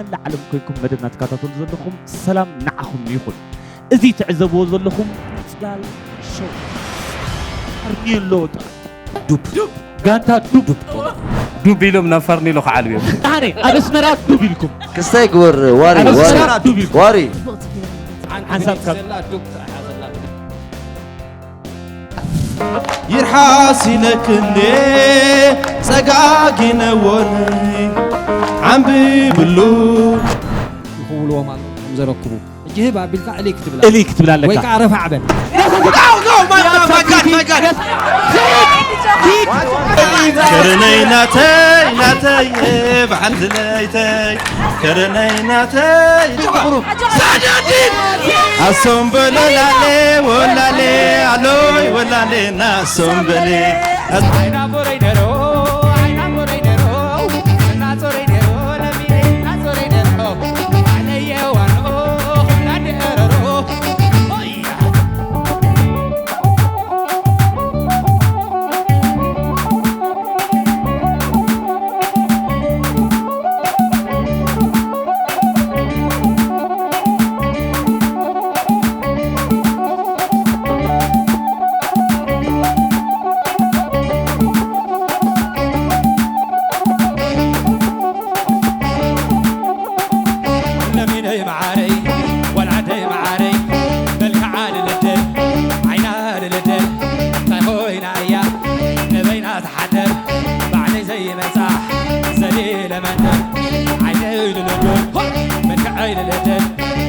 መላእ ዓለም ኮይንኩም መደብና ትከታተሉ ዘለኹም ሰላም ንዓኹም ይኹን። እዚ ትዕዘብዎ ዘለኹም ጽላል ሾው። ኣርኒዮ ኣሎ ጥራይ። ዱብ ዱብ። ጋንታ ዱብ። ዱብ ኢሎም ናብ ፈርኒሎ ክዓልቡ እዮም። ኣነ ኣብ ኣስመራ ዱብ ኢልኩም። ክስታይ ግበር፣ ዋሪ፣ ኣብ ኣስመራ ዋሪ። ዱብ ኢልኩም። ዋሪ። ሓንሳብ ካብ ይርሓስ ኢለክንዴ ጸጋጊነዎን ዓምብብሉ። ይኽውልዎም ኣሎ ከም ዘረክቡ። ሕጂ ህብ ኣቢልካ እልይ ክትብል እልይ ክትብል ኣለካ። ወይ ከዓ ረፋዕ በል። No, no, my God, my God, my God. ከረነይ ናተይ፣ ናተይ፣ በዓል ዝለይተይ፣ ከረነይ ናተይ። ኣሶም በለላሌ፣ ወላሌ፣ ኣሎይ፣ ወላሌ፣ ናሶም በሌ። ለሚነይ መዓረይ፣ ጓል ዓደይ መዓረይ፣ መልክዓ ልልድል፣ ዓይና ልልድል፣ እንታይ ኮይና እያ ንበይና ትሓድር? ባዕለይ ዘይመጻ ዘሊለ መንደር፣ ዓይነይ ልልድል፣ መልክዐይ ልልድል፣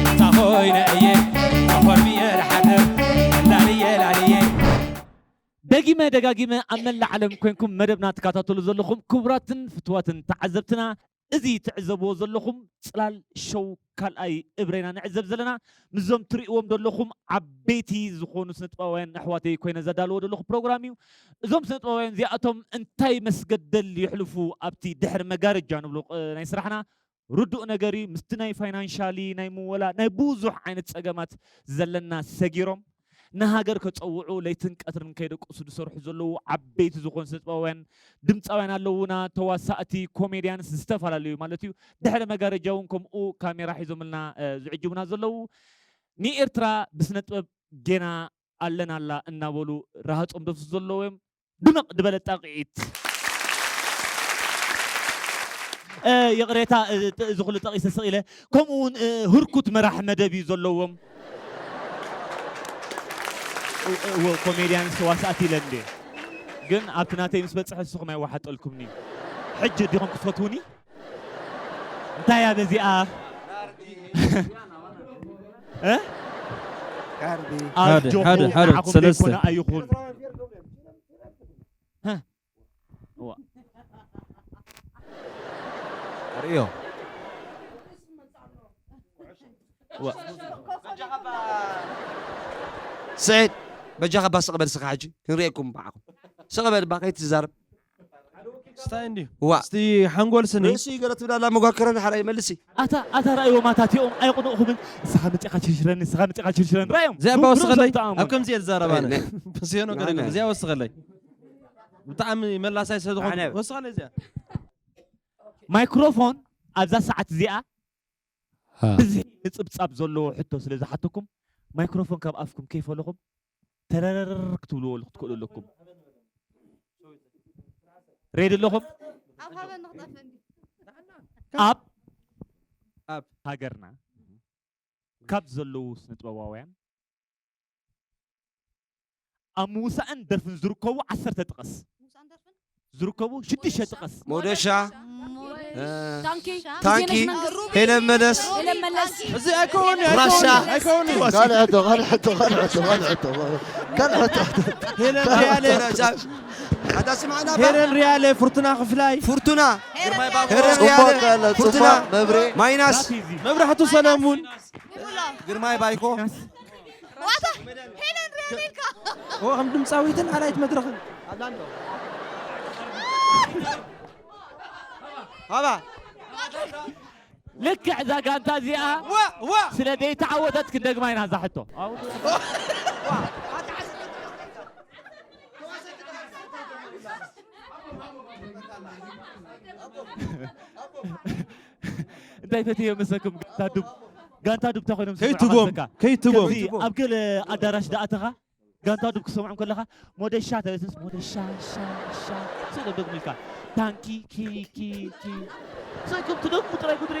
እንታይ ኮይነ እየ ተኾርሚየ ልሓድር? ላልየ ላልየ። ደጊመ ደጋጊመ ኣብ መላእ ዓለም ኮይንኩም መደብና ትከታተሉ ዘለኹም ክቡራትን ፍትዋትን ተዓዘብትና፣ እዚ ትዕዘብዎ ዘለኹም ጽላል ሾው ካልኣይ እብሬና ንዕዘብ ዘለና። ምስዞም ትርእይዎም ዘለኹም ዓበይቲ ዝኾኑ ስነጥበባውያን ኣሕዋተይ ኮይነ ዘዳልዎ ዘለኹ ፕሮግራም እዩ። እዞም ስነጥበባውያን እዚኣቶም እንታይ መስገደል የሕልፉ ኣብቲ ድሕሪ መጋረጃ ንብሎ፣ እ፣ ናይ ስራሕና ርዱእ ነገር እዩ። ምስቲ ናይ ፋይናንሻሊ፣ ናይ ምወላ፣ ናይ ብዙሕ ዓይነት ጸገማት ዘለና ሰጊሮም ንሃገር ከጸውዑ ለይትን ቀትርን ከይደቀሱ ዝሰርሑ ዘለዉ ዓበይቲ ዝኾኑ ስነጥበባውያን ድምጻውያን ኣለዉና፣ ተዋሳእቲ፣ ኮሜድያንስ፣ ዝተፈላለዩ ማለት እዩ። ድሕሪ መጋረጃ እውን ከምኡ ካሜራ ሒዞምልና፣ እ፣ ዝዕጅቡና ዘለዉ ንኤርትራ ብስነ ጥበብ ጌና ኣለናላ እናበሉ ረሃጾም ደፍሱ ዘለዉ እዮም። ድምቕ ዝበለ ጣቕዒት። እ፣ ይቕሬታ፣ እ፣ ጥ-፣ እዚ ኩሉ ጠቒሰ ስቕ ኢለ። ከምኡ እውን፣ እ፣ ህርኩት መራሕ መደብ እዩ ዘለዎም። እ፣ እ፣ ወ-፣ ኮሜድያን ተዋሳእቲ ኢለ እንዴ። ግን ኣብቲ ናተይ ምስ በጽሐ ንስኹም ኣይወሓጠልኩምኒ። ሕጂ ዲኹም ክትፈትዉኒ? እንታይ እያ በዚኣ? እ? ካርዲ። ሓደ፣ ኣጆኹም፣ ሓደ፣ ሓደ፣ ንዓኹም ሰለስተ። ዘይኮነ ኣይኹን። ሀ? ዋ። ርእዮ። ዋ። ስዒድ፣ በጃኻ እባ ስቕ በል እስኻ ሕጂ፣ ክንርእየኩም ብዓኹም። ስቕ በል እባ፣ ከይትዛረብ። ስታይ እንድዩ። ዋ። እስቲ ሓንጎል ስኒ። ርእሱ ይገረ ትብል ኣላ መጓከረ ንሓራ ይመልስ እዩ። ኣታ፣ ኣታ ራእይዎም ኣታ እቲኦም ኣይቕንእኹምን። ንስኻ መጺኻ ሽርሽረኒ፣ ንስኻ መጺኻ ሽርሽረኒ። ራእዮም። እዚኣ እባ ወስኸለይ። ብሩህ ሰብ ኣብ ከምዚ እየ ዝዛረብ ኣነ። ናይ፣ ናይ። ብስየኖ ናይ፣ ገለ ናይ። እዚኣ ወስኸለይ። ብጣዕሚ መላሳይ ስለ ዝኾንኩ። ኣነ። ወስኸለይ እዚኣ። ማይክሮፎን ኣብዛ ሰዓት እዚኣ ሃ። ብዝሒ ንጽብጻብ ዘለዎ ሕቶ ስለ ዝሓተኩም፣ ማይክሮፎን ካብ ኣፍኩም ከይፈለኹም ተረረር ክትብልዎ ክትክእሉ ኣለኩም። ሬዲ ኣለኹም? ኣብ ሃበን ንኽጠፍእ እንዲ። ኣብ ኣብ ሃገርና ካብ ዘለዉ ስነ ጥበባውያን ኣብ ምውሳእን ደርፍን ዝርከቡ ዓሰርተ ጥቐስ። ምውሳእን ደርፍን? ዝርከቡ ሽዱሽተ ጥቐስ። ሞደሻ፣ ሞደሻ። እ፣ ታንኪ፣ ታንኪ፣ ዜነሽ መንግስት። ሄለን መለስ። ሄለን መለስ። እዚ ኣይከውን እዩ፣ ራሻ። ኣይከውን እዩ፣ ኣይከውን እዩ። ካልእ ሕቶ፣ ካልእ ሕቶ፣ ካልእ ሕቶ፣ ካልእ ሕቶ፣ ካልእ ሕቶ። ሄለን ሪያለ። ኣታ ስምዓና ባ። ሄለን ሪያለ፣ ፍርቱና ክፍላይ። ፍርቱና። ሄለን ጽቡቕ ሪያለ፣ ኣለ፣ ፍርቱና። ጽቡቕ መብሬ። ማይናስ። መብራህቱ ሰለሙን። ግርማይ ባይኮ። ዋታ ሄለን ሪያል ኢልካ። ኦ፣ ከም ድምፃዊትን ኣላይት መድረኽን። ሃባ። ልክዕ እዛ ጋንታ እዚኣ ዋ፣ ዋ። ስለ ዘይተዓወተት ክንደግማ ኢና እዛ ሕቶ። እንታይ ፈትዮ መሰኩም? ጋንታ ዱብ፣ ጋንታ ዱብ እንታይ ኮይኖም ዝስምዑኻ ከይትቦም መሰካ? ከይትቦም ከምዚ ኣብ ገለ ኣዳራሽ ደኣተኻ ጋንታ ዱብ ክሰምዖም ከለኻ ሞደሻ ተበስስ ሞደሻ ሻ ሻ ስለ ደግሙልካ ታንኪ ኪ ኪ ኪ ስኩም ትደግሙ ጥራይ ጉድሬ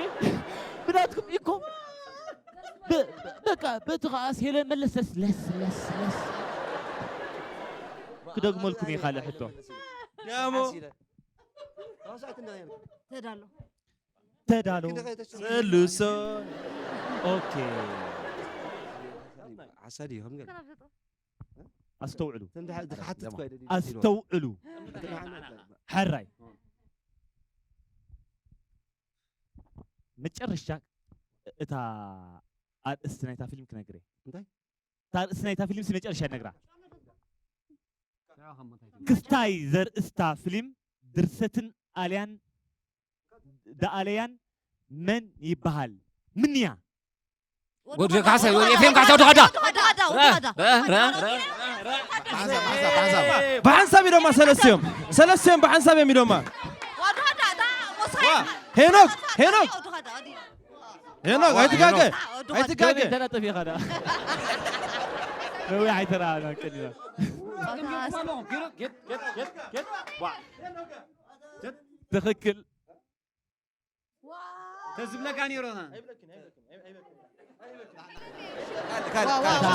ብናትኩም ኢኮ በቃ በቲ ከኣስ ሄለ መለስ ለስ ለስ ለስ ለስ ክደግመልኩም እየ ካልእ ሕቶ ያሞ ተዳሎ ተዳሎ ሰሉሶ ኦኬ ሓሳድ እዩ ከም ገለ ኣስተውዕሉ ተንዳ ዝሓትት እኮ ኣይደሊ ኣስተውዕሉ ሕራይ መጨረሻ እታ ኣርእስቲ ናይታ ፊልም ክነግር እየ እንታይ? እታ ኣርእስቲ ናይታ ፊልም ሲ መጨረሻ ነግራ ክስታይ ዘርእስታ ፊልም ድርሰትን ኣልያን ደኣለያን መን ይበሃል ምንያ ወዲ ካሕሳይ ወዲ ኤፍሬም ካሕሳይ ወዲ ኸዳ ወዲ ኸዳ ወዲ ኸዳ ብሓንሳብ ኢዶማ ሰለስቲኦም ሰለስቲኦም ብሓንሳብ እዮም ኢዶማ ወዲ ኸዳ እታ ሞሳይ ሄኖክ ሄኖክ ወዲ ኸዳ ወዲ ሄኖክ ኣይትጋገ ወዲ ኣይትጋገ ተነጥፍ ኢኻ ዳ ነዊሕ ኣይተረኣናን ቀኒና ትኽክል ተዝብለካ ነይሮና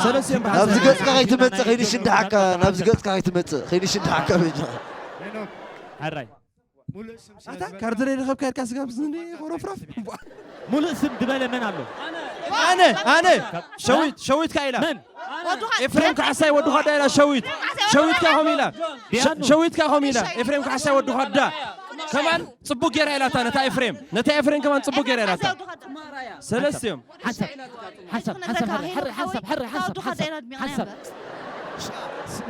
ሰለስቲኦም ናብዚ ብሓንሳብ ገጽካ ከይትመጽእ ከይንሽ እንዳሓካ ናብዚ ገጽካ ከይትመጽእ ከይንሽ እንዳሓካ በጃ ሕራይ ኣታ ካርድረይ ረኸብካ ኢልካ ስጋብ ዝንዲ ኮረፍራፍ ሙሉእ ስም ዝበለ መን ኣሎ ኣነ ኣነ ሸዊት ሸዊት ከ ኢላ መን ኤፍሬም ካሕሳይ ወዲ ኳዳ ኢላ ሸዊት ሸዊት ከ ከም ኢላ ሸዊት ከ ከም ኢላ ኤፍሬም ካሕሳይ ወዲ ኳዳ ከማን ጽቡቅ ጌራ ኢላታ ነታ ኤፍሬም ነታ ኤፍሬም ከማን ጽቡቅ ጌራ ኢላታ ሰለስቲኦም ሓንሳብ ሓንሳብ ሓንሳብ ሕራይ ሓንሳብ ሕራይ ሓንሳብ ሓንሳብ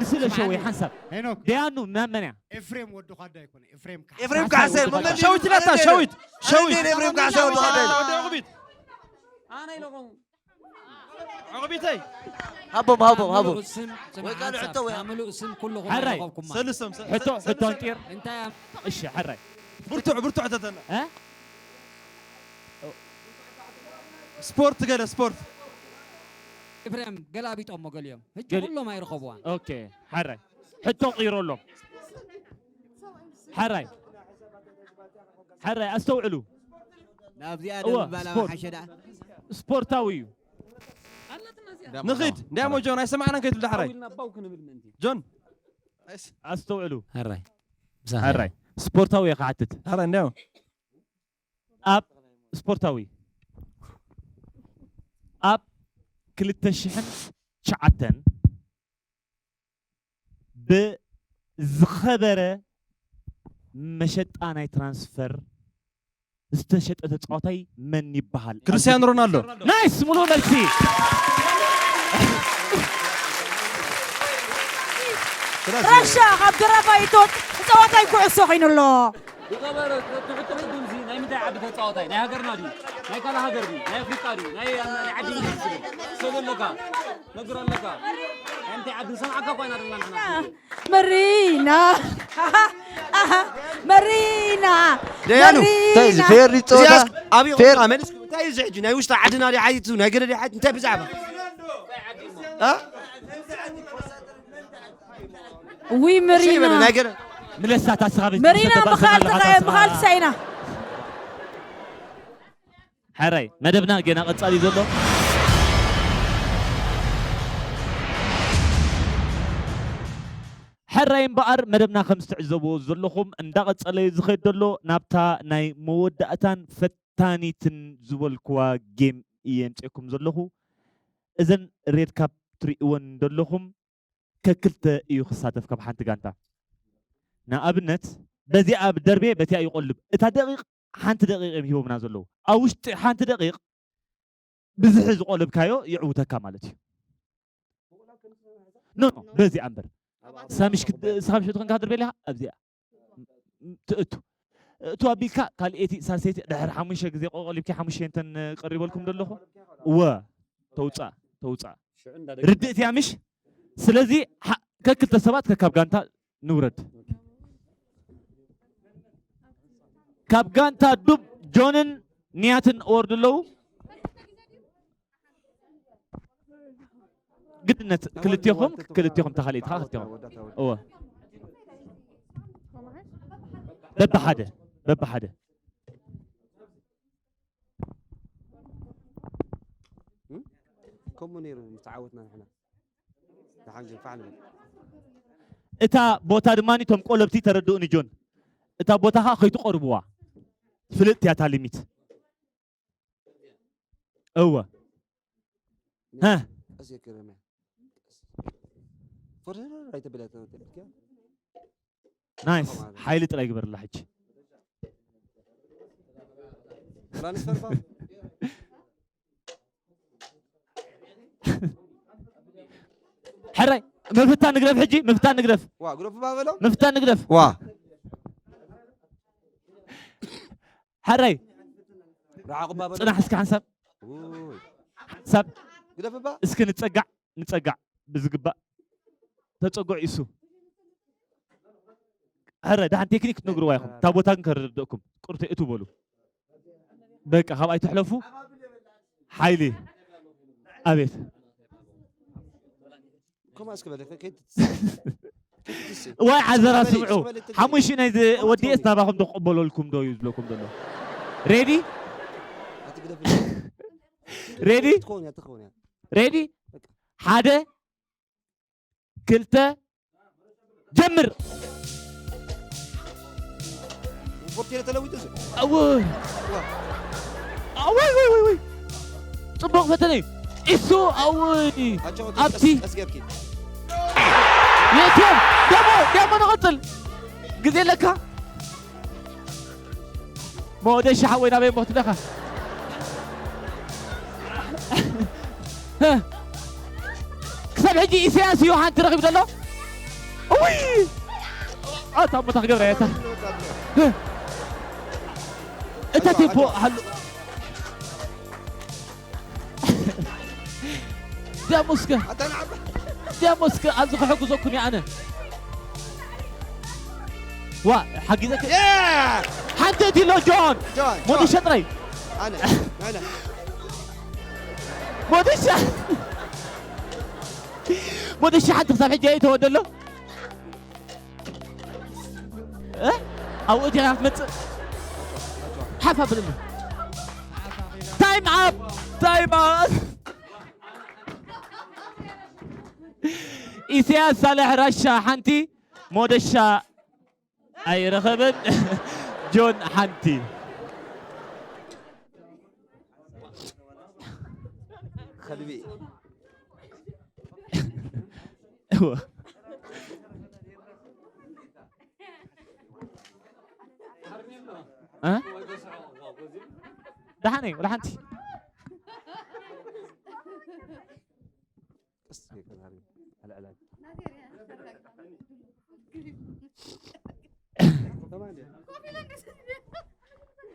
ንስለ ሸወይ ሓንሳብ ሄኖክ ደያኑ መመንያ ኤፍሬም ወዲ ኳዳ ኣይኮነ ኤፍሬም ኤፍሬም ካሕሳይ መመን ሸዊት ኢላታ ሸዊት ሸዊት ኤፍሬም ካሕሳይ ወዲ ኳዳ ኢላ ዕቁቢተይ ሃቦም ሃቦም ሃቦም ስም ወይ ካልእ ሕቶ ወይ ምሉእ ስም ኩልኹም ሕራይ። ኣለኹምኩማ ሰልሶም ሕቶ ሕቶ እንጢር እንታይ እሺ ሕራይ ብርቱዕ ብርቱዕ ተተና እ? ስፖርት ገለ ስፖርት ኤፍሬም ገላቢጦሞ ገሊኦም ሕጂ ገሊ- ኩሎም ኣይረኸብዋን ኦኬ ሕራይ ሕቶ ቅይረሎም ሕራይ ሕራይ ኣስተውዕሉ ናብዚኣ እወ፣ ደምባላ ስፖርት። መሓሸ ደኣ ስፖርታዊ እዩ ንኺድ እንዲያሞ ጆን ኣይሰማዕናን ከይትብል ዳሕራይ ኢልና ባው ክንብል ምእንቲ ጆን ኣስተውዕሉ ሕራይ ሕራይ ስፖርታዊ እየ ክሓትት ዳሕራይ እንዲያሞ ኣብ ስፖርታዊ ኣብ ክልተ ሽሕን ትሽዓተን ብዝኸበረ መሸጣ ናይ ትራንስፈር ዝተሸጠ ተጻዋታይ መን ይበሃል? ክርስቲያኖ ሮናልዶ ናይስ ሙሉእ መልሲ ረሻ ካብ ገረባ ኢቶት ተጻዋታይ ኩዕሶ ኮይኑ ኣሎ ዝገበረ ትሕቲ ቅድምዚ ናይ ምንታይ ዓዲ ተጻዋታይ ናይ ሃገርና ድዩ ናይ ካልእ ሃገር ድዩ ናይ ኣፍሪቃ ድዩ ናይ ናይ ዓዲ እንግሊዝ ድዩ ሰብ ኣለካ ነግር ኣለካ ናይ ምንታይ ዓዲ ንሰምዓካ እኳ ኢና ዘለና ንሕና መሪና መሪና ደያኑ እንታይ እዚ ፌር ይጸወታ ኣብዩ ፌር መልስ እንታይ እዩ እዚ ሕጂ ናይ ውሽጢ ዓድና ድዩ ዓዲቱ ናይ ገለ ድዩ ዓዲ እንታይ ብዛዕባ እ? ውይ መሪና ናይ ገለ ምለሳት ኣስኻ ቤት መሪና ምሰተ ምኻል ባሰና ተኻየ ኣለኻ ምኻል ኣስኻ። ተሳኢና ሕራይ መደብና ገና ቀጻሊ ዘሎ ሕራይ እምበኣር መደብና ከም ዝትዕዘብዎ ዘለኹም እንዳቐጸለ እዩ ዝኸይድ ዘሎ ናብታ ናይ መወዳእታን ፈታኒትን ዝበልክዋ ጌም እየ የምፅኤኩም ዘለኹ እዘን ሬድ ካፕ ትርእወን ዘለኹም ከክልተ እዩ ክሳተፍ ካብ ሓንቲ ጋንታ ንኣብነት በዚኣ ደርቤ በቲኣ ይቆልብ እታ ደቂቕ ሓንቲ ደቂቕ እዮም ሂቦምና ዘለዉ ኣብ ውሽጢ ሓንቲ ደቂቕ ብዝሒ ዝቆለብካዮ ይዕውተካ ማለት እዩ ኖ ኖ በዚኣ እምበር ሳሚሽ ክሳብ ሽቱ ክንካ ድርቤ ኣለካ ኣብዚኣ ትእቱ እቱ ኣቢልካ ካልኤቲ ሳልሰይቲ ድሕሪ ሓሙሽተ ግዜ ቆቆሊብኪ ሓሙሽተ እንተን ቀሪበልኩም ዘለኹ እወ ተውፃእ ተውፃእ ርድእት እያ ምሽ ስለዚ ከክልተ ሰባት ከካብ ጋንታ ንውረድ ካብ ጋንታ ዱብ ጆንን ንያትን ወርዱ ኣለዉ። ግድነት ክልቴኹም ክልቴኹም ተኻሊእትኻ ክልቴኹም እወ በብሓደ በብሓደ ከምኡ ነይሩ ምስ ተዓወትና ንሕና ደሓን ግን ፋዕ ንብል እታ ቦታ ድማ ቶም ቆለብቲ ተረድኡኒ ጆን እታ ቦታ ከዓ ከይትቆርብዋ ፍልጥቲ እያ እታ ሊሚት እወ ሀ ፈርር ኣይተብላ ተብልኪያ ናይስ ሓይሊ ጥራይ ግበርላ ሕጂ ትራንስፈር ባ ሕራይ ምፍታን ንግደፍ ሕጂ ምፍታን ንግደፍ ዋ ግደፉ ባበሎም ምፍታን ንግደፍ ዋ ሕራይ ረሓቑ ባበሎም ፅናሕ እስኪ ሓንሳብ ውይ ሓንሳብ ግደፍ ባ እስኪ ንፀጋዕ ንፀጋዕ ብዝግባእ ተፀጉዕ ኢሱ ሕረ ደሓን ቴክኒክ ትነግርዋ ኢኹም እታ ቦታ ግን ከረድእኩም ቅርተ እቱ በሉ በቃ ካብ ኣይትሕለፉ ሓይሊ ኣቤት ከምኡ እስኪ በል ከይት ዋይ ዓዘራ ስምዑ ሓሙሽ ናይ ወዲኤስ ናባኹም ዶ ክቕበለልኩም ዶ እዩ ዝብለኩም ዘሎ ሬዲ ኣትግደፍ ሬዲ ትኸውን እያ ትኸውን እያ ሬዲ ሓደ ክልተ ጀምር ሪፖርት ገለ ተለዊጡ እዚ ኣወይ ኣወይ ወይ ወይ ወይ ጽቡቕ ፈተነ እዩ። እሱ ኣወይ ኣጆ ኣብቲ ቀስ ጌርኪ የትዮም ደሞ ደሞ ንቐጽል ግዜ ኣለካ ሞደሻ ሓወይ ናበይ እሞ ትለኻ ክሳብ ሕጂ ኢሳያስ እዩ ሓንቲ ረኺቡ ዘሎ እውይ ኣታ እሞ ታክገብራ እያ እታ እታ ቴምፖ ሃሉ ዲያሞስከ ዲያሞስከ ኣብዚ ክሕግዘኩም እየ ኣነ ዋ ሓጊዘከ ሓንቲ እቲ ኣሎ ጆን ሞዲሻ ጥራይ ሞዲሻ ሞዲሻ ሓንቲ ክሳብ ሕጂ ኣይተወደሎ ኣብኡ እቲኻ ክትመፅእ ሓፍ ኣብልኒ ታይም ኣፕ ታይም ኣፕ ኢሳያስ ሳልሕ ራሻ ሓንቲ ሞደሻ ኣይረኸበን ጆን ሓንቲ ከልቢ ደሓነይ ወላ ሓንቲ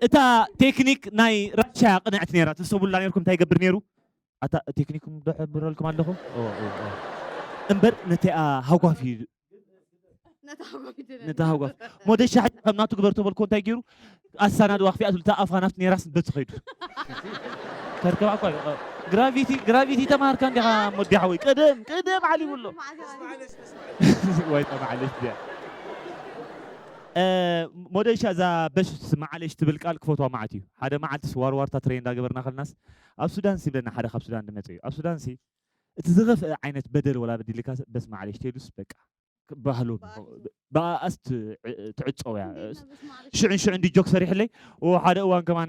እታ ቴክኒክ ናይ ራሻ ቅንዕቲ ነይራ ትሰቡላ ነርኩም እንታይ ይገብር ነይሩ ኣታ ቴክኒኩም ዶ ሕብረልኩም ኣለኹ እምበር ነቲኣ ሃጓፍ እዩ ነታ ሃጓፍ ሞደሻ ሕጂ ከም ናቱ ግበር ተበልኮ እንታይ ገይሩ ኣሳናድዋ ክፊኣት ልታ ኣፋ ናብቲ ኔራስ በቲ ኸይዱ ከርከባ እኳ ግራቪቲ ግራቪቲ ተማሃርካ እንዲኻ ሞዲ ሓወይ ቀደም ቀደም ዓሊቡ ኣሎ ወይ ተማዓለሽ ዚኣ ሞደሻ እዛ በሽ መዓለሽ ትብል ቃል ክፈትዋ መዓት እዩ ሓደ መዓልቲ ስዋርዋርታ ትረይ እንዳገበርና ከልናስ ኣብ ሱዳን ሲ ብለና ሓደ ካብ ሱዳን ዝመፀ እዩ ኣብ ሱዳን ሲ እቲ ዝኸፍአ ዓይነት በደል ወላ በዲልካ በስ መዓለሽ ተሉስ በቃ ባህሎም ብኣኣስ ትዕፀው እያ ሽዕን ሽዕን ዲጆክ ሰሪሕለይ ሓደ እዋን ከማ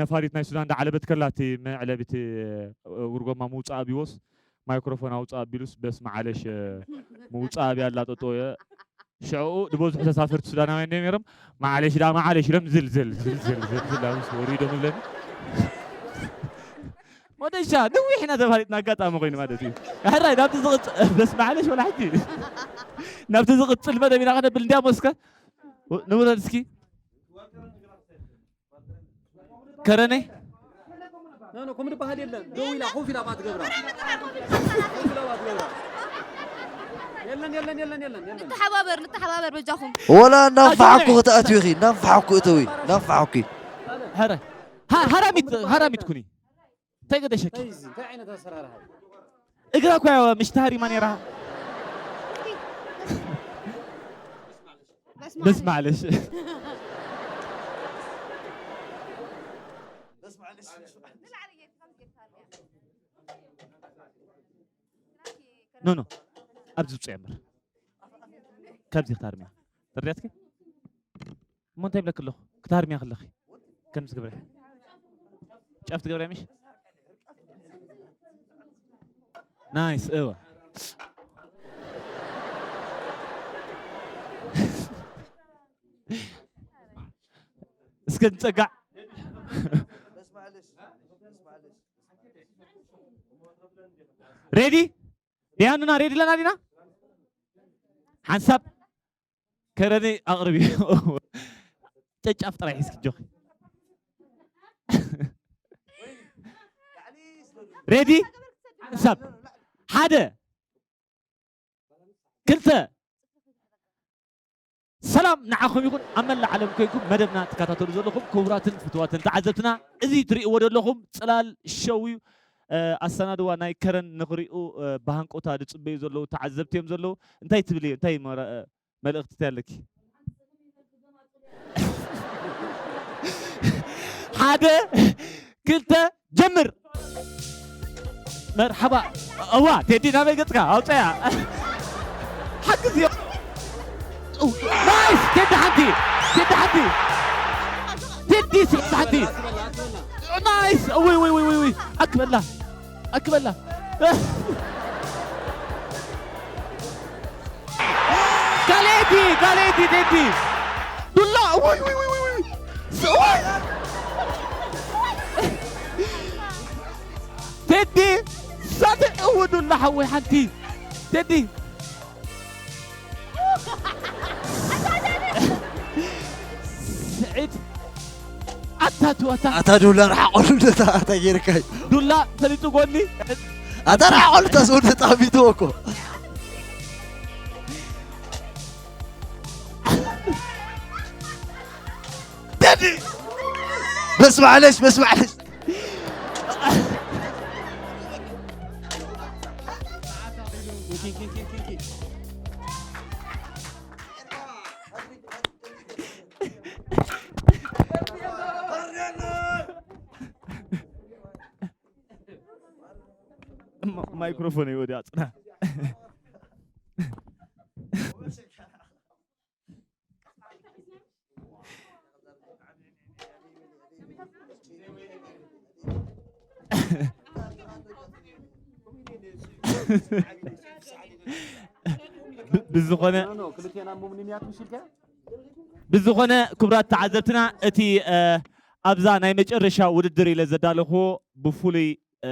ነፋሪት ናይ ሱዳን ዳዓለበት ከላ እቲ መዕለቢት ውርጎማ ምውፃእ ኣቢዎስ ማይክሮፎን ኣውፃእ ኣቢሉስ በስ መዓለሽ ምውፃእ ኣብያ ኣላ ጠጠው እየ ሽዕኡ ዝበዝሑ ተሳፈርቲ ሱዳናውያን እዮም ነይሮም መዓለሽ ዳ መዓለሽ ኢሎም ዝል ዝል ዝል ዝል ዝል ዝል ኣሉስ ወሪዶም ይብለኒ ሞደሻ ነዊሕ ኢና ተፋሊጥና ኣጋጣሚ ኮይኑ ማለት እዩ ሕራይ ናብቲ ዝቕፅል በስ መዓለሽ ወላ ሕጂ ናብቲ ዝቕፅል መደብ ኢና ክነብል እንዲያ ሞስከ ንውረድ እስኪ ከረነይ ከምኡ ዝበሃል የለን። ደው ኢላ ኮፍ ኢላ ባትገብራ የለን የለን የለን የለን የለን። ንተሓባበር ንተሓባበር በጃኹም። ወላ እናንፋሓኩ ክትኣትዊ ኢኺ እናንፋሓኩ እተዊ እናንፋሓኩ። ሕረ ሃ- ሃራሚት ሃራሚት ኩኒ። እንታይ ገደሸኪ? እንታይ እዚ? እንታይ ዓይነት ኣሰራርሓ እዩ? እግራ እኮ ያው ምሽ ተሃሪማ ነይራ። በስ በስ ማለሽ። ማለሽ። ኖ ኖ። ኣብዚ ውፅእ እምበር። ካብዚ ክትሃርምያ። ተረዲኣትኪ? እሞ እንታይ ይብለኪ ኣለኹ? ክትሃርምያ ከለኺ። ከምዚ ግብሪ። ጫፍ ትገብርያ ምሽ? ናይስ፣ እወ። እስከ ንጸጋዕ። ሬዲ? ዲያኑና ሬዲ ኣለና ዲና? ሓንሳብ ከረኒ ኣቕርቢ። ጨጫፍ ጥራይ ሒዝኪ ጆኺ። ሬዲ? ሓንሳብ። ሓደ። ክልተ። ሰላም ንዓኹም ይኹን፣ ኣብ መላእ ዓለም ኮይንኩም መደብና ትከታተሉ ዘለኹም ክቡራትን ፍቱዋትን ተዓዘብትና፣ እዚ ትርእይዎ ዘለኹም ጽላል ሸው እዩ። እ፣ ኣሰናድዋ ናይ ከረን ንኽሪኡ፣ እ፣ ብሃንቆታ ዝጽበዩ ዘለዉ ተዓዘብቲ እዮም ዘለዉ። እንታይ ትብሊ? እንታይ መረ-፣ እ፣ መልእኽቲ እንታይ ኣለኪ? ሓደ፣ ክልተ፣ ጀምር። መርሓባ። እዋ፣ ቴዲ ናበይ ገጽካ? ኣውጸያ። ሓግዝዮ። ናይስ! ቴዲ ሓንቲ። ቴዲ ሓንቲ። ቴዲ ሲ ሓንቲ። ናይስ! ውይ፣ ውይ፣ ውይ፣ ውይ፣ ውይ። ኣክበላ። ኣክበላ። ካልኤቲ፣ ካልኤቲ፣ ቴዲ። ዱላ። ውይ፣ ውይ፣ ውይ፣ ውይ፣ ውይ። ስ-፣ ውይ። ቴዲ። ሳተ-፣ እው፣ ዱላ ሓወይ ሓንቲ። ቴዲ። ስዒድ። ኣታ ትወታ። ኣታ ዱላ ርሓቐሉ ነታ ኣታ ጌርካይ። ዱላ ፈሊጡ ጎኒ። ኣታ ርሓቐሉ ተስኡ ነታ ቢትዎ እኮ። ቴዲ! በስ ማዕለሽ፣ በስ ማዕለሽ። ማ-፣ ማይክሮፎን እዩ ወዲያ ጽና። ብ-፣ ብዝኾነ፣ ብዝኾነ ክቡራት ተዓዘብትና፣ እቲ፣ እ፣ ኣብዛ ናይ መጨረሻ ውድድር ኢለ ዘዳለኹዎ ብፍሉይ፣ እ፣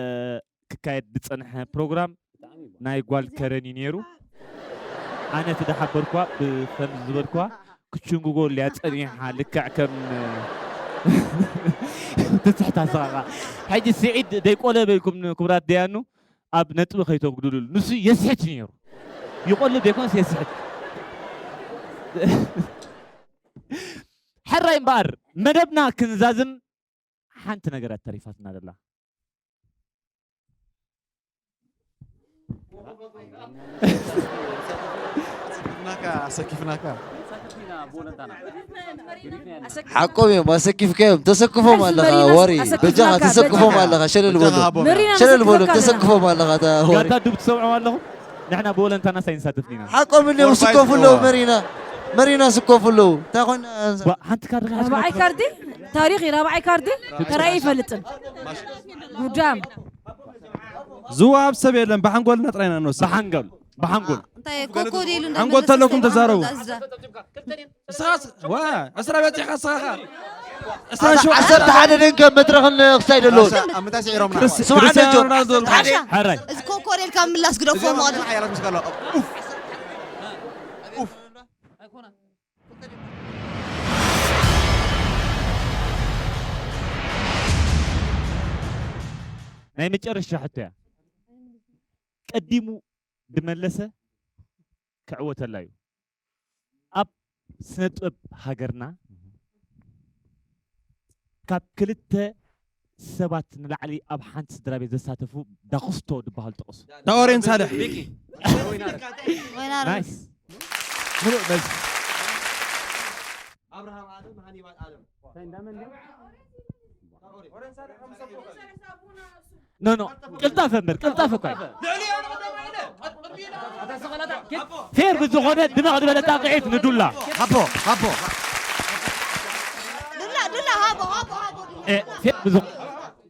ክካየድ ዝጸንሐ ፕሮግራም ናይ ጓል ከረን እዩ ነይሩ። ኣነ እቲ ዝሓበርኳ ብኸም ዝበልኳ ክችንጉጎ እያ ጸኒሓ፣ ልክዕ ከም ትስሕት ኣሰኻኻ። ሕጂ ስዒድ ደይቆለ በልኩም ንክቡራት ደያኑ ኣብ ነጥቢ ከይተጉድሉሉ። ንሱ የስሕት እዩ ነይሩ። ይቆልብ ዘይኮነስ የስሕት። ሕራይ እምበኣር መደብና ክንዛዝም ሓንቲ ነገር እያ ተሪፋትና ዘላ። ኣሰኪፍናካ፣ ኣሰኪፍናካ። ሓቆም እዮም፣ ኣሰኪፍካዮም። ተሰክፎም ኣለኻ፣ ወሪ። በጃኻ፣ ተሰክፎም ኣለኻ፣ ሸለል በሎም። ሸለል በሎም፣ ተሰክፎም ኣለኻ፣ ወሪ። ጋንታ ዱብ ትሰምዑ ኣለኹም? ንሕና ብወለንታና ሳይንሳትፍ ኢና። ሓቆም እንዲዮም፣ ስኮፉ ኣለዉ፣ መሪና። መሪና ስኮፉ ኣለዉ። እንታይ ኾይና? ባ-፣ ሓንቲ ካርዲ ኻዓ ራብዓይ ካርዲ፣ ታሪኽ ራብዓይ ካርዲ፣ ተራእዩ ይፈልጥን። ጉዳም። ዝወሃብ ሰብ የለን፣ ብሓንጎልና ጥራይ ኢና ንወስድ። ብሓንጎል፣ ብሓንጎል። እንታይ ኮኮ ዲሉ ሓንጎል ተለኩም ተዛረቡ። ንስኻስ፣ ዋ፣ ዕስራ በጺሕካ ንስኻ ኸ? ዕስራ ዓሰርተ ሓደ ደንከ መድረኽን ክሳይ ደሎ። ኣብ ምንታይ ስዒሮምና? ክርስ-፣ ስምዓ ክርስቲያኖ ነጆ። ሮናልዶ። ሓደ። ሕራይ። እዚ ኮኮ ዴልካ ምላስ ግደፎ ማለት። ሓያላት ምስ ከሎ። ኡፍ። ኡፍ። ናይ መጨረሻ ሕቶ እያ። ቀዲሙ ድመለሰ ክዕወተላ እዩ። ኣብ ስነ ጥበብ ሃገርና ካብ ክልተ ሰባት ንላዕሊ ኣብ ሓንቲ ስድራ ቤት ዘሳተፉ ዳኹስቶ ዝበሃሉ ጥቕሱ። ዳኦሬን ሳልሕ። ወይናረ ናይስ። ምሉእ መልሲ። ኣብርሃም ኣለም ሃኒባል ኣለም ኖ ኖ ቅልጣፈ እምበር ቅልጣፈ እኳ ፌር ብዝኾነ ድምቕ ዝበለ ጣቕዒት ንዱላ ሃቦ ሃቦ ዱላ ዱላ ሃቦ ሃቦ ሃቦ እ፣ ፌር ብዝኾነ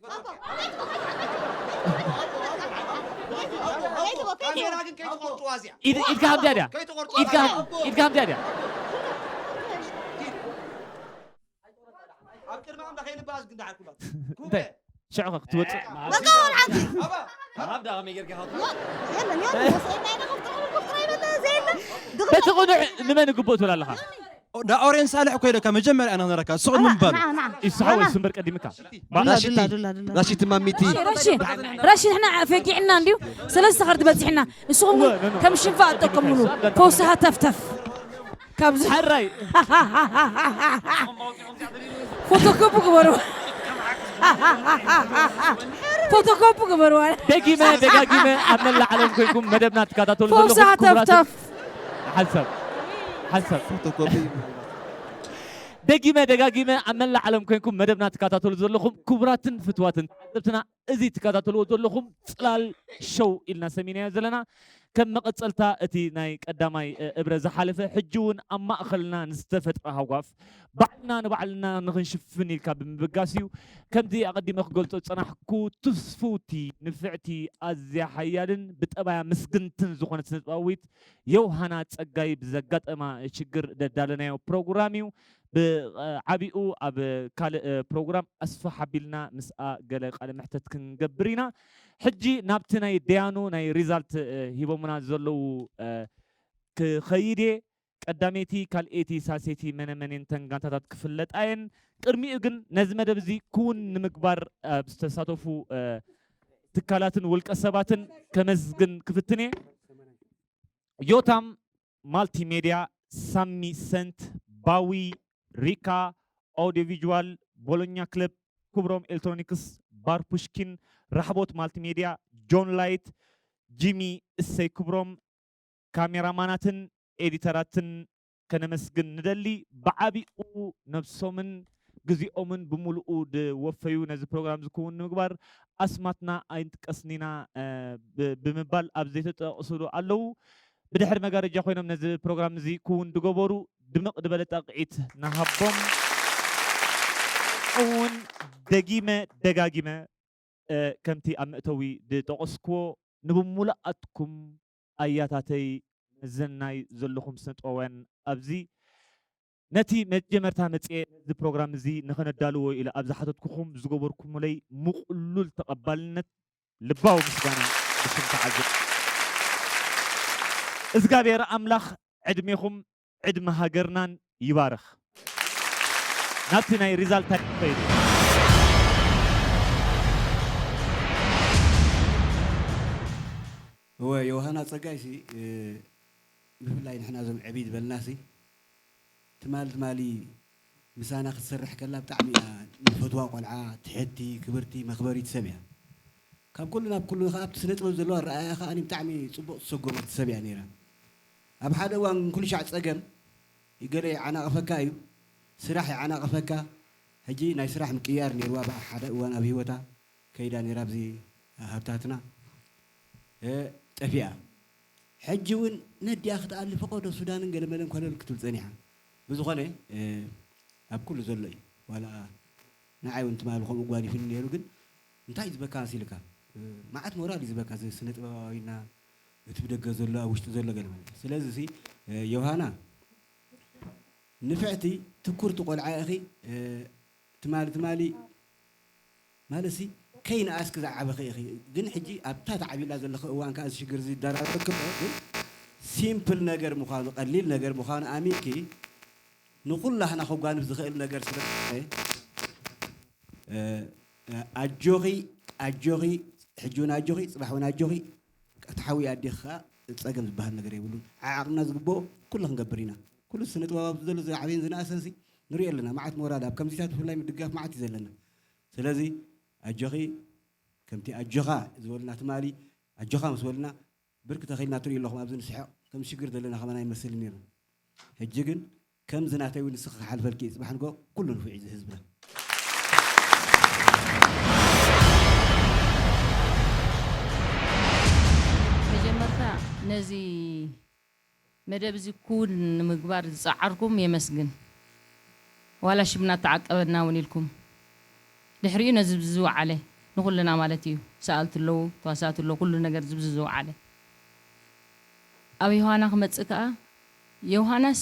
ሃቦ ሃቦ ካሜራ ግን ከይትቆርጥዋ እዚኣ ኢድ- ኢድካ ከምዚኣ ድያ ከይትቆርጥዋ ኢድካ ኢድካ ከምዚኣ ድያ ኣብ ቅድሚ ኣምላኽ የንባኣስ ግን ደሓር ኩላ እንታይ ሽዑ ክትወፅእ መቃወል ሓንቲ ኣባ ሃብ ዳ ከመይ ጌርካ ኢኻ የለን የለን ወሰይና ኢና ከፍጥራ ከፍጥራ ይበለ ዘየለ በቲ ቅኑዕ ንመን ይግብኦ ትብል ኣለኻ ዳኦሬን ሳልሕ እኮ ኢለካ መጀመርያ ኣነ ክነረካ ንስኹም ንምባሉ ይስሓ ወይ ስምበር ቀዲምካ ራሺቲ ዱላ ዱላ ራሺቲ ማሚቲ ረሺ ረሺ ንሕና ፈጊዕና እንድዩ ሰለስተ ካርድ በፂሕና ንስኹም እውን ከም ሽንፋ ኣጠቀምሉ ፈውሲ ሃተፍተፍ ካብዚ ሓራይ ፎቶኮፒ ግበሩ ፎቶኮፒ ግበሩ ደጊመ ደጋጊመ ኣብ መላእ ዓለም ኮይንኩም መደብና ትከታተሉ ፈውሲ ዘለኹም ክቡራት ሃተፍተፍ ሓሳብ ሓሳብ ፎቶኮፒ ደጊመ ደጋጊመ ኣብ መላእ ዓለም ኮይንኩም መደብና ትከታተሉ ዘለኹም ክቡራትን ፍትዋትን ተዓዘብትና እዚ ትከታተልዎ ዘለኹም ፅላል ሸው ኢልና ሰሚናዮ ዘለና ከም መቐፀልታ እቲ ናይ ቀዳማይ እ፣ እብረ ዝሓለፈ ሕጂ እውን ኣብ ማእኸልና ንዝተፈጥረ ሃጓፍ ባዕልና ንባዕልና ንኽንሽፍን ኢልካ ብምብጋስ እዩ ከምቲ ኣቐዲመ ክገልፆ ዝፀናሕኩ ትስፍውቲ ንፍዕቲ ኣዝያ ሓያልን ብጠባያ ምስግንትን ዝኾነት ስነጥበባዊት የውሃና ጸጋይ ብዘጋጠማ ሽግር ደዳለናዮ ፕሮግራም እዩ። ብዓቢኡ ኣብ ካልእ ፕሮግራም ኣስፍሕ ኣቢልና ምስኣ ገለ ቃለ መሕተት ክንገብር ኢና። ሕጂ ናብቲ ናይ ደያኑ ናይ ሪዛልት ሂቦሙና ዘለዉ ክኸይድ እየ። ቀዳመይቲ፣ ካልኤይቲ፣ ሳልሰይቲ መነመን እየን እተን ጋንታታት ክፍለጣ እየን። ቅድሚኡ ግን ነዚ መደብ እዚ ክውን ንምግባር ኣብ ዝተሳተፉ ትካላትን ውልቀ ሰባትን ከመስግን ክፍትን እየ። ዮታም ማልቲሜድያ፣ ሳሚ ሰንት፣ ባዊ፣ ሪካ፣ ኣውዲዮ ቪዥዋል፣ ቦሎኛ ክለብ፣ ክብሮም ኤሌክትሮኒክስ፣ ባር ፑሽኪን፣ ራሕቦት ማልቲሜድያ፣ ጆን ላይት፣ ጂሚ፣ እሰይ ክብሮም፣ ካሜራማናትን ኤዲተራትን ከነመስግን ንደሊ። ብዓቢኡ ነብሶምን ግዜኦምን ብምሉኡ ዝወፈዩ ነዚ ፕሮግራም ዝክውን ንምግባር ኣስማትና ኣይንጥቀስን ኢና እ፣ ብ- ብምባል ኣብ ዘይተጠቕስሉ ኣለዉ። ብድሕሪ መጋረጃ ኮይኖም ነዚ ፕሮግራም እዚ ክውን ዝገበሩ ድምቕ ዝበለ ጣቕዒት ንሃቦም። እውን ደጊመ ደጋጊመ እ፣ ከምቲ ኣብ መእተዊ ዝጠቐስክዎ ንብሙሉኣትኩም ኣያታተይ መዘናይ ዘለኹም ስነጥበባውያን ኣብዚ ነቲ መጀመርታ መፅኤ ነዚ ፕሮግራም እዚ ንኸነዳልዎ ኢለ ኣብ ዝሓተትኩኹም ዝገበርኩምለይ ምቕሉል ተቐባልነት ልባዊ ምስጋና ብሽም ተዓዘብ እግዚኣብሔር ኣምላኽ ዕድሜኹም ዕድመ ሃገርናን ይባርኽ። ናብቲ ናይ ሪዛልት ታይም ከይዱ። እወ ዮሃና ጸጋይሲ እ፣ ብፍላይ ንሕና እዞም ዕብይ ዝበልናሲ ትማሊ ትማሊ ምሳና ክትሰርሕ ከላ ብጣዕሚ እያ ንፈትዋ ቆልዓ ትሕቲ ክብርቲ መኽበሪት ሰብ እያ። ካብ ኩሉ ናብ ኩሉ ከኣ ኣብቲ ስነ ጥበብ ዘለዋ ኣረኣእያ ከኣ ብጣዕሚ ጽቡቕ ዝሰጎመት ሰብ እያ ነይራ። ኣብ ሓደ እዋን ኩሉ ሻዕ ጸገም ገለ ይዓናቕፈካ እዩ፣ ስራሕ ይዓናቕፈካ። ሕጂ ናይ ስራሕ ምቅይያር ነይርዋ ኣብ ሓደ እዋን ኣብ ህይወታ ከይዳ ነይራ ኣብዚ ሃብታትና እ፣ ጠፊኣ። ሕጂ እውን ነዲኣ ክትኣሊ ፈቐዶ ሱዳንን ገለመለን ኮለል ክትብል ጸኒሓ። ብዝኾነ እ፣ ኣብ ኩሉ ዘሎ እዩ ዋላ ንዓይ እውን ትማሊ ከምኡ ጓኒፍኒ ነይሩ ግን እንታይ ዝበካ መሲልካ እ፣ መዓት ሞራል እዩ ዝበካ እዚ ስነ ጥበባዊና እቲ ብደገ ዘሎ ኣብ ውሽጢ ዘሎ ገለ ማለት እዩ ስለዚ ሲ እ፣ ዮሃና ንፍዕቲ ትኩርቲ ቆልዓ ኢኺ እ፣ ትማሊ ትማሊ ማለት ሲ ከይንኣስኪ ዝዓበኺ ኢኺ ግን ሕጂ ኣብታ ተዓቢላ ዘለኺ እዋን ከዓ እዚ ሽግር እዚ ይደራረበኪ ኣሎ ግን ሲምፕል ነገር ምዃኑ ቀሊል ነገር ምዃኑ ኣሚንኪ ንኹላህና ከጓንፍ ዝኽእል ነገር ስለ ዝኾነ እ፣ እ፣ ኣጆኺ ኣጆኺ ሕጂ እውን ኣጆኺ ፅባሕ እውን ኣጆኺ ተሓዊ ኣዴኺ ከዓ ፀገም ዝበሃል ነገር የብሉን ዓዓቕምና ዝግብኦ ኩሉ ክንገብር ኢና ኩሉ ስነ ጥበብ ኣብዚ ዘሎ ዝዓበየን ዝነኣሰን ሲ ንሪኦ ኣለና መዓት ሞራል ኣብ ከምዚታት ብፍላይ ምድጋፍ መዓት እዩ ዘለና ስለዚ ኣጆኺ፣ ከምቲ ኣጆኻ ዝበሉና ትማሊ ኣጆኻ ምስ በሉና ብርክ ተኺልና ትርእዩ ኣለኹም ኣብዚ ንስሕቕ ከም ሽግር ዘለና ከማን ኣይመስልን ነይሩ። ሕጂ ግን ከምዚ ናተይ እውን ንስኺ ክሓልፈልኪ እዩ። ጽባሕ ንግሆ ኩሉ ንፉዕ እዩ እዚ ህዝብና። መጀመርታ ነዚ መደብ እዚ ክውን ንምግባር ዝጸዓርኩም የመስግን። ዋላ ሽምና ተዓቀበና እውን ኢልኩም ድሕሪኡ ነዚ ዝወዓለ ንኹልና ማለት እዩ ሰኣልቲ ኣለዉ ተዋሳእቲ ኣለዉ ኩሉ ነገር ዝብዚ ዝወዓለ ኣብ ዮሃና ክመጽእ ከኣ ዮሃናስ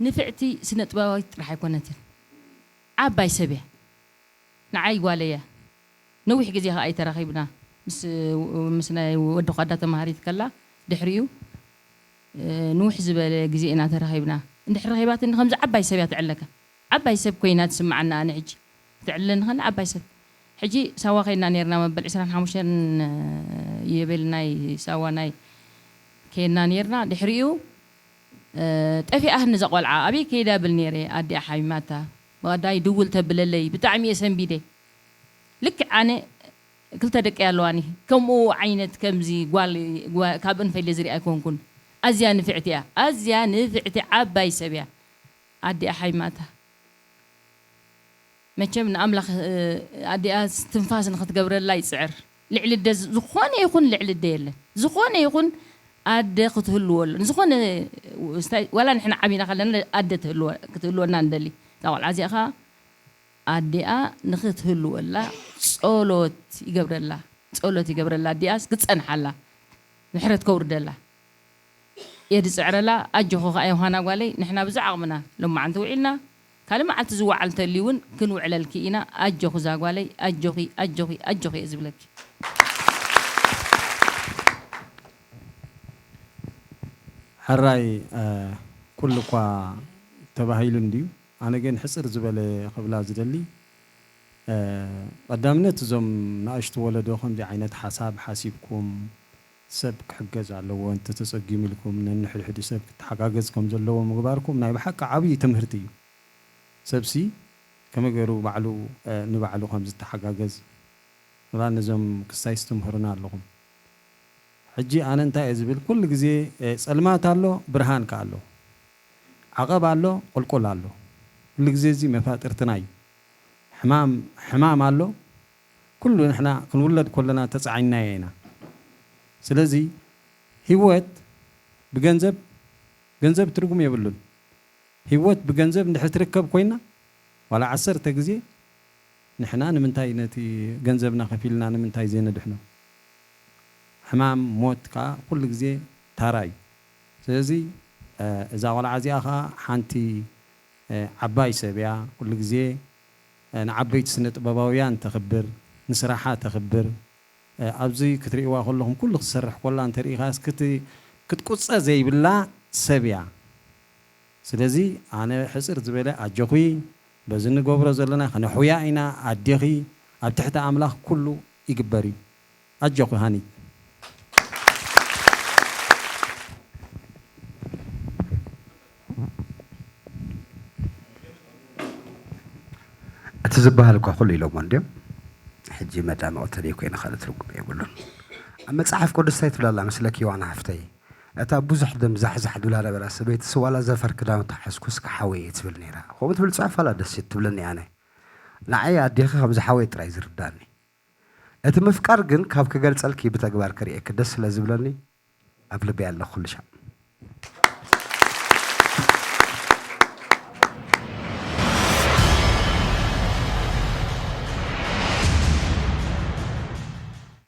ንፍዕቲ ስነ ጥበባዊት ጥራሕ ኣይኮነትን ዓባይ ሰብ እያ ንዓይ ጓለይ እያ ነዊሕ ግዜ ከኣ ኣይተራኺብና ምስ ምስ ናይ ወዲ ኳዳ ተማሃሪት ከላ ድሕሪኡ ንውሕ ዝበለ ግዜ ኢና ተራኺብና እንድሕር ረኺባትኒ ከምዚ ዓባይ ሰብ እያ ትዕለካ ዓባይ ሰብ ኮይና ትስምዓና ኣነ ሕጂ ትዕልለኒ ከላ ዓባይ ሰብ ሕጂ ሳዋ ከይና ነርና መበል ዕስራን ሓሙሽተን የበል ናይ ሳዋ ናይ ከይና ነርና ድሕሪኡ ጠፊኣህኒ እዛ ቆልዓ ኣበይ ከይዳ ብል ነይረ ኣዲኣ ሓሚማታ ብቐዳይ ድውል ተብለለይ ብጣዕሚ እየ ሰንቢደ ልክዕ ኣነ ክልተ ደቂ ኣለዋኒ ከምኡ ዓይነት ከምዚ ጓል ካብእን ፈይለ ዝሪኣ ኣይኮንኩን ኣዝያ ንፍዕቲ እያ ኣዝያ ንፍዕቲ ዓባይ ሰብ እያ ኣዲኣ ሓይማታ መቸም ንኣምላኽ ኣዲኣ ትንፋስ ንክትገብረላ ይፅዕር ልዕሊ ደ ዝኾነ ይኹን ልዕሊ ደ የለን ዝኾነ ይኹን ኣደ ክትህልዎ ኣለዎ ዝኾነ ዋላ ንሕና ዓቢና ከለና ኣደ ክትህልወና ንደሊ እዛ ቆልዓ እዚኣ ከዓ ኣዲኣ ንኽትህልወላ ጸሎት ይገብረላ ጸሎት ይገብረላ ኣዲኣስ ክትጸንሓላ ምሕረት ከውርደላ እየ ዝጽዕረላ ኣጆኹ ከኣ ዮሃና ጓለይ ንሕና ብዛ ዓቕምና ሎማዓንቲ ውዒልና ካልእ መዓልቲ ዝወዓል እንተልዩ እውን ክንውዕለልኪ ኢና ኣጆኹ እዛ ጓለይ ኣጆኺ ኣጆኺ ኣጆኺ እየ ዝብለኪ ሕራይ ኩሉ እኳ ተባሂሉ እንድዩ ኣነ ግን ሕፅር ዝበለ ክብላ ዝደሊ ቀዳምነት እዞም ንኣሽቱ ወለዶ ከምዚ ዓይነት ሓሳብ ሓሲብኩም ሰብ ክሕገዝ ኣለዎ እንተተፀጊሙ ኢልኩም ነንሕድሕዱ ሰብ ክተሓጋገዝ ከም ዘለዎ ምግባርኩም ናይ ብሓቂ ዓብዪ ትምህርቲ እዩ ሰብሲ ከመይ ገይሩ ባዕሉ ንባዕሉ ከም ዝተሓጋገዝ እባ ነዞም ክስታይ ስትምህሩና ኣለኹም ሕጂ ኣነ እንታይ እየ ዝብል ኩሉ ግዜ ፀልማት ኣሎ ብርሃን ከ ኣሎ ዓቐብ ኣሎ ቁልቁል ኣሎ ኩሉ ግዜ እዚ መፋጥርትና እዩ ሕማም ሕማም ኣሎ ኩሉ ንሕና ክንውለድ ከለና ተፃዒናዮ ኢና ስለዚ ህይወት ብገንዘብ ገንዘብ ትርጉም የብሉን ህይወት ብገንዘብ እንድሕር ትርከብ ኮይና ዋላ ዓሰርተ ግዜ ንሕና ንምንታይ ነቲ ገንዘብና ከፊልና ንምንታይ ዘይነድሕኖ ሕማም ሞት ከዓ ኩሉ ግዜ ታራ እዩ ስለዚ እዛ ቆልዓ እዚኣ ከዓ ሓንቲ ዓባይ ሰብ እያ ኩሉ ግዜ ንዓበይቲ ስነ ጥበባውያን ተኽብር ንስራሓ ተኽብር ኣብዚ ክትርእይዋ ከለኹም ኩሉ ክትሰርሕ ኮላ እንተርኢኻስ ክትቁፀ ዘይብላ ሰብ እያ ስለዚ ኣነ ሕፅር ዝበለ ኣጆኺ በዚ ንገብሮ ዘለና ከነሕውያ ኢና ኣዴኺ ኣብ ትሕቲ ኣምላኽ ኩሉ ይግበር እዩ ኣጆኺ ሃኒ እቲ ዝበሃል እኳ ኩሉ ኢሎሞ እንድዮም ሕጂ መዳመቕ ተደይ ኮይነ ካልእ ትርጉም የብሉን ኣብ መፅሓፍ ቅዱስ እንታይ ትብላላ መስለኪ ዋና ሓፍተይ እታ ብዙሕ ደም ዛሕዛሕ ድብላ ነበራ ሰበይቲ ስዋላ ዘፈር ክዳውንቲ ሓዝኩስ ክሓወይ እየ ትብል ነይራ ከምኡ ትብል ፅሑፍ ኣላ ደስ ትብለኒ ኣነ ንዓይ ኣዴኺ ከም ዝሓወይ ጥራይ ዝርዳኒ እቲ ምፍቃር ግን ካብ ክገልፀልኪ ብተግባር ክርእየኪ ደስ ስለ ዝብለኒ ኣብ ልበይ ኣለኹ ኩሉ ሻዕ።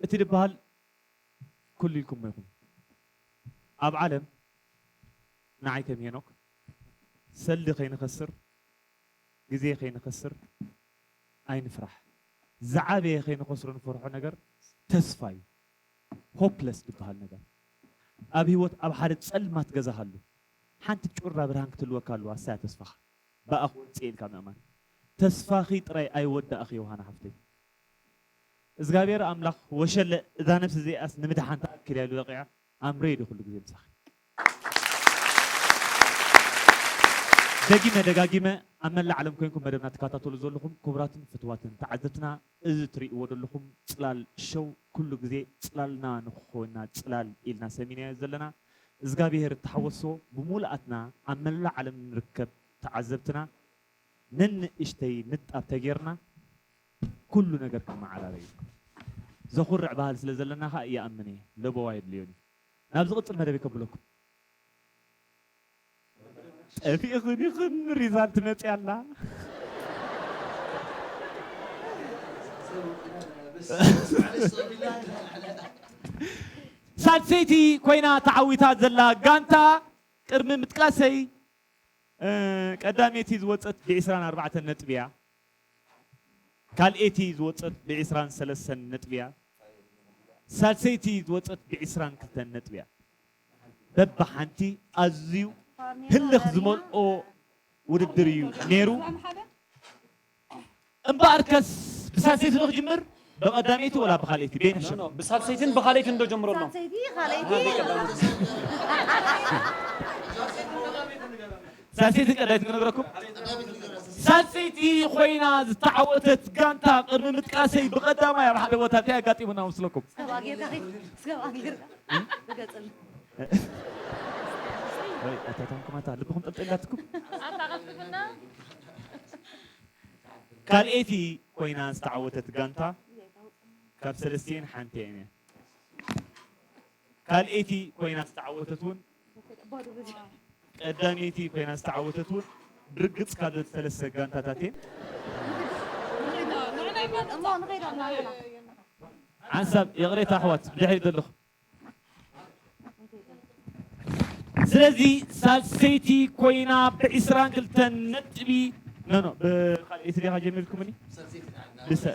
እቲ ዝበሃል ኩሉ ኢልኩሞ ኢኹም። ኣብ ዓለም ንዓይ ከም ሄኖክ ሰልዲ ከይንኸስር ግዜ ከይንኸስር ኣይንፍራሕ። ዝዓበየ ከይንኸስሮ ንፈርሖ ነገር ተስፋ እዩ። ሆፕለስ ዝበሃል ነገር ኣብ ህይወት ኣብ ሓደ ጸልማት ገዛ ሃሉ ሓንቲ ጩራ ብርሃን ክትህልወካ ኣለዋ። እሳያ ተስፋኻ ብኣ ክወጽእ ኢልካ ምእማን። ተስፋኺ ጥራይ ኣይወዳእኺ ዮሃና ሓፍተይ። እዝጋብሔር ኣምላኽ ወሸለ እዛ ነብሲ እዚኣስ ንምድሓን ተኣክል እያ ኢሉ በቒዓ ኣምረይ ዶ ኩሉ ግዜ ምሳኺ። ደጊመ ደጋጊመ ኣብ መላእ ዓለም ኮይንኩም መደብና ትከታተሉ ዘለኹም ክቡራትን ፍትዋትን ተዓዘብትና፣ እዚ ትርእይዎ ዘለኹም ጽላል ሸው ኩሉ ግዜ ጽላልና ንኽኾንና ጽላል ኢልና ሰሚናዮ ዘለና። እዝጋብሄር እተሓወሶ ብሙሉኣትና ኣብ መላእ ዓለም ንርከብ ተዓዘብትና ነንእሽተይ ንጣብ ተጌርና ኩሉ ነገር ክመዓራረ እዩ። ዘኹርዕ ባህል ስለ ዘለና ኸኣ ይኣምን እየ። ለበዋ የድልዮን እዩ። ናብ ዝቕጽል መደብ ከብለኩም። ጠፊእኽን ኢኽን ሪዛልት መጽያ ኣላ። ሳልሰይቲ ኮይና ተዓዊታ ዘላ ጋንታ ቅድሚ ምጥቃሰይ፣ እ፣ ቀዳመይቲ ዝወጸት ብ ዕስራን ኣርባዕተን ነጥቢ እያ። ካልኤቲ ዝወጸት ብ ዕስራን ሰለስተን ነጥቢ እያ። ሳልሰይቲ ዝወጸት ብ ዕስራን ክልተን ነጥቢ እያ። በብሓንቲ ኣዝዩ ህልኽ ዝመልኦ ውድድር እዩ ነይሩ። እምበኣርከስ ብሳልሰይቲ ዶ ክጅምር? ብቐዳመይቲ ወላ ብኻልኤይቲ? በይንሕሸም። ኖ፣ ኖ፣ ብሳልሰይትን ብኻልኤይትን ዶ ጀምረሎም? ሳልሰይቲ፣ ካልኣይቲ። ሳልሰይቲ ቀዳመይቲ ክነግረኩም። ሳልሰይቲ ኮይና ዝተዓወተት ጋንታ ቅድሚ ምጥቃሰይ ብቐዳማይ ኣብ ሓደ ቦታ እንታይ ኣጋጢሙና መስለኩም? ስጋብ ኣጌርካ ኺድ፣ ስጋብ ኣጌርካ። ብገጽን። ወይ፣ ኣታ ታንኩማታ፣ ልብኹም ጠልጠላትኩም። ኣታ ቀልጥፍና። ካልኤቲ ኮይና ዝተዓወተት ጋንታ ካብ ሰለስቲኤን ሓንቲ እያ። ካልኤቲ ኮይና ዝተዓወተት እውን፣ ቀዳመይቲ ኮይና ዝተዓወተት እውን ብርግጽ ካብ ሰለስተ ጋንታታት እየን። እሞ ንኸይድ ኣለና። ሓንሳብ ይቕሬታ ኣሕዋት፣ ብድሕሪት ዘለኹም። ስለዚ ሳልሰይቲ ኮይና ብዕስራን ክልተን ነጥቢ፣ ኖ፣ ኖ፣ ብኻልኣይቲ ዲኻ ጀሚርኩምኒ? ብሰ-፣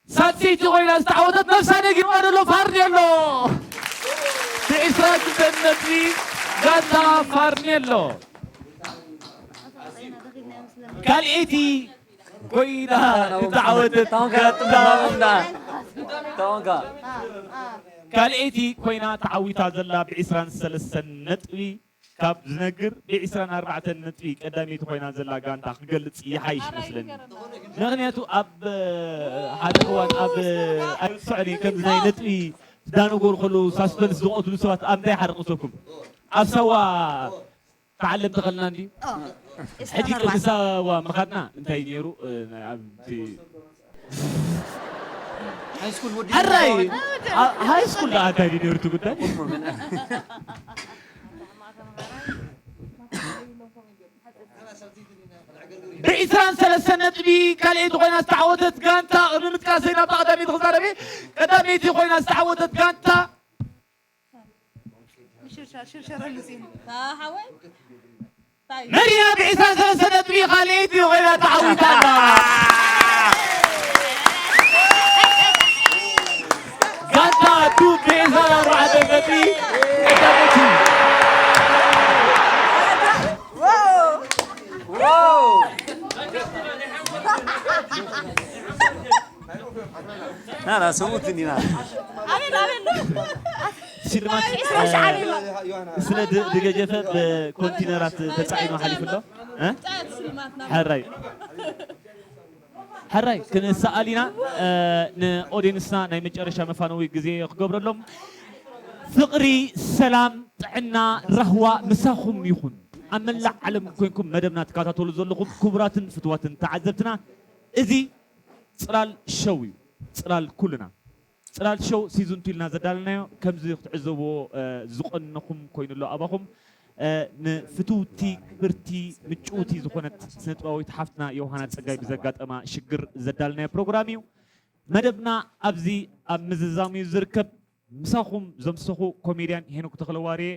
ሳልሰይቲ ኮይና ዝተዓወተት ነፍሳ ነጊርዋ ዘሎ ፋርኔሎ። ብዕስራን ክልተን ነጥቢ ጋንታ ፋርኔሎ። ካልኣይቲ ኮይና ዝተዓወተት ታወንካ፣ ጋንታ። ታወንካ። ካልኣይቲ ኮይና ተዓዊታ ዘላ ብዕስራን ሰለስተን ነጥቢ ካብ ዝነግር ብዕስራን ኣርባዕተን ነጥቢ ቀዳመይቲ ኮይና ዘላ ጋንታ ክገልጽ ይሓይሽ መስለኒ። ምኽንያቱ ኣብ፣ እ፣ ሓደ እዋን ኣብ፣ እ፣ ኣይርስዖን እየ፣ ከምዚ ናይ ነጥቢ ዝዳነጎሩ ከለዉ ሳስፐንስ ዝቐትሉ ሰባት ኣብ እንታይ ሓርቕ መስለኩም? ኣብ ሳዋ ተዓለም ተኸልና እንድዩ። ኦ፣ ሕጂ ዕስራን ኣርባዕተን። ቅድሚ ሳዋ ምኻድና እንታይ ነይሩ? እ፣ ናይ ኣብቲ ሃይ ስኩል ወዲ ሕራይ፣ ተዋወድ። ኣ-፣ ሃይ ስኩል ደኣ እንታይ ድዩ ነይሩ እቲ ጉዳይ? ብዕስራን ሰለስተን ነጥቢ ካልኣይቲ ኮይና ዝተዓወተት ጋንታ፣ ቅድሚ ምጥቃሰይ ናብታ ቀዳመይቲ ክዛረብ እየ። ቀዳመይቲ ኮይና ዝተዓወተት ጋንታ፣ ሽርሸር፣ ሽርሸር ኣሉሲን። ኣታ ሓወይ። እንታይ? መን እያ ብዕስራን ሰለስተን ነጥቢ ካልኣይቲ ኮይና ተዓዊታ ኣላ? ጋንታ ዱብ ብዕስራን ኣርባዕተን ነጥቢ ቀዳመይቲ። ዋው! ናና ስሙት እንዲና። ኣቤት፣ ኣቤት። ሽልማት፣ ዒስራ ሺሕ ዓሊማ። ስለ ድ-፣ ድገጀፈ ብኮንቲነራት ተጻዒኑ ሓሊፉ ኣሎ። እ? ሕራይ። ሕራይ፣ ክንሰኣል ኢና። እ፣ ንኦዲየንስና ናይ መጨረሻ መፋነዊ ግዜ ክገብረሎም። ፍቕሪ፣ ሰላም፣ ጥዕና፣ ራህዋ ምሳኹም ይኹን። ኣብ መላእ ዓለም ኮይንኩም መደብና ትከታተሉ ዘለኹም ክቡራትን ፍትዋትን ተዓዘብትና፣ እዚ ጽላል ሸው እዩ። ጽላል ኩልና። ጽላል ሸው ሲዝን ቱ ኢልና ዘዳለናዮ፣ ከምዚ ክትዕዘብዎ፣ እ፣ ዝቐነኹም ኮይኑ ኣሎ ኣባኹም። እ፣ ንፍትውቲ፣ ክብርቲ፣ ምጭውቲ ዝኾነት ስነጥበባዊት ሓፍትና ዮሃና ጸጋይ ብዘጋጠማ ሽግር ዘዳለናዮ ፕሮግራም እዩ። መደብና ኣብዚ ኣብ ምዝዛም እዩ ዝርከብ። ምሳኹም ዘምሰኹ ኮሜድያን ሄኖክ ተኽለዋርየ።